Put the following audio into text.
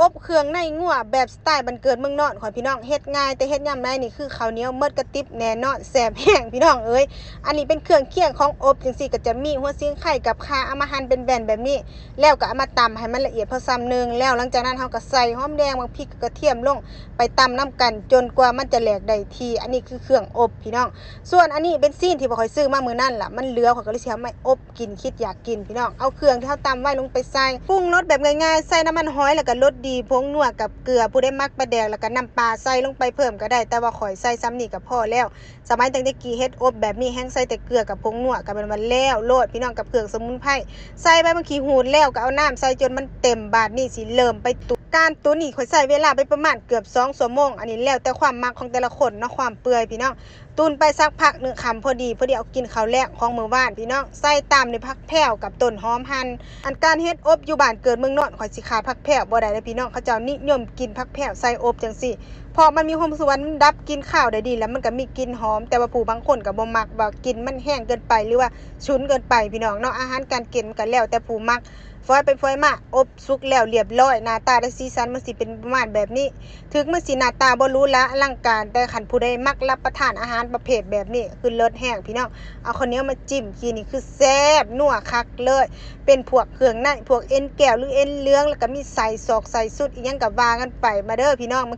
ອົບເຄື່ອງໃນງົວແບບສະໄຕບ້ານເກີດເມືອງນອນຂ້ອຍພີ່ນ້ອງ ເຮັດງ່າຍແຕ່ເຮັດຍາມໃດນີ້ຄືເຂົ້າໜຽວໝົດກະຕິບແນ່ນອນ ແຊບແຮງພີ່ນ້ອງເອີຍ. ອັນນີ້ເປັນເຄື່ອງຄຽງຂອງອົບຈັ່ງຊີ້ ກະຈະມີຫົວສີໄຄກັບຂ່າ ເອົາມາຫັ່ນເປັນແວ່ນແບບນີ້ ແລ້ວກະເອົາມາຕຳໃຫ້ມັນລະອຽດພໍສ່ຳໜຶ່ງ ແລ້ວຫຼັງຈາກນັ້ນເຮົາກະໃສ່ຫອມແດງ ໝາກພິກ ກະທຽມລົງໄປຕຳນຳກັນ ຈົນກວ່າມັນຈະແຫຼກໄດ້ທີ່. ອັນນີ້ຄືເຄື່ອງອົບພີ່ນ້ອງ. ສ່ວນອັນນີ້ເປັນຊີ້ນທີ່ພວກຂ້ອຍຊື້ມາມື້ນັ້ນລະ ມັນເຫຼືອ ຂ້ອຍກະເລີຍຊິເອົາມາອົບ ກິນ ຄິດຢາກກິນພີ່ນ້ອງ. ເອົາເຄື່ອງທີ່ເຮົາຕຳໄວ້ລົງໄປໃສ່ ປຸງລົດແບບງ່າຍໆ ໃສ່ນ້ຳມັນຫອຍ ແລ້ວກະລົດດີ ຜົງນົວກັບເກືອ ຜູ້ໃດມັກປາແດກ ແລ້ວກະນ້ຳປາໃສ່ລົງໄປເພີ່ມກະໄດ້ ແຕ່ວ່າຂ້ອຍໃສ່ສ່ຳນີ້ກະພໍແລ້ວ. ສະໄໝຕັ້ງແຕ່ກີ້ເຮັດອົບແບບນີ້ ແຮ່ງໃສ່ແຕ່ເກືອກັບຜົງນົວ ກະແມ່ນວ່າແລ້ວໂລດພີ່ນ້ອງ ກັບເຄື່ອງສະໝຸນໄພ. ໃສ່ໃບໝາກຂີ້ຫູດແລ້ວກະເອົານ້ຳໃສ່ຈົນມັນເຕັມ ບາດນີ້ຊິເລີ່ມໄປຕຸນ. ການຕຸນນີ້ຂ້ອຍໃຊ້ເວລາໄປປະມານເກືອບສອງຊົ່ວໂມງ ອັນນີ້ແລ້ວແຕ່ຄວາມມັກຂອງແຕ່ລະຄົນເນາະ ຄວາມເປື່ອຍພີ່ນ້ອງ. ຕຸນໄປສັກພັກໜຶ່ງຄ່ຳພໍດີ ພໍດີເອົາກິນເຂົ້າແລງຂອງມື້ວານພີ່ນ້ອງ. ໃສ່ຕາມດ້ວຍຜັກແພວກັບຕົ້ນຫອມຫັ່ນ. ອັນການເຮັດອົບຢູ່ບ້ານເກີດເມືອງນອນ ຂ້ອຍຊິຂາດຜັກແພວບໍ່ໄດ້ເດ້ພີ່ນ້ອງ ເຂົາເຈົ້ານິຍົມກິນຜັກແພວໃສ່ອົບຈັ່ງຊີ້ ເພາະມັນມີຄວາມຮູ້ສຶກວ່າມັນດັບກິ່ນຄາວໄດ້ດີ ແລ້ວມັນກະມີກິ່ນຫອມ ແຕ່ວ່າຜູ້ບາງຄົນກະບໍ່ມັກວ່າກິ່ນມັນແຮງເກີນໄປ ຫຼືວ່າຊຸນເກີນໄປພີ່ນ້ອງເນາະ. ອາຫານການກິນມັນກະແລ້ວແຕ່ຜູ້ມັກ. ຝອຍໄປຝອຍມາ ອົບສຸກແລ້ວລຽບຮ້ອຍ ໜ້າຕາໄດ້ສີສັນ ມັນຊິເປັນປະມານແບບນີ້. ເຖິງມັນຊິໜ້າຕາບໍ່ຫຼູຫຼາອະລັງການ ແຕ່ຄັນຜູ້ໃດມັກຮັບປະທານອາຫານປະເພດແບບນີ້ ຄືເລີດແຮງພີ່ນ້ອງ. ເອົາເຂົ້າໜຽວມາຈິ້ມກິນນີ້ຄືແຊບນົວຄັກເລີຍ. ເປັນພວກເຄື່ອງໃນ ພວກເອັນແກ້ວ ຫຼື ເອັນເຫຼືອງ ແລ້ວກະມີໄສ້ສອກໄສ້ຊຸດ ອີ່ຫຍັງກະວ່າກັນໄປ. ມາເດີພີ່ນ້ອງ ມາ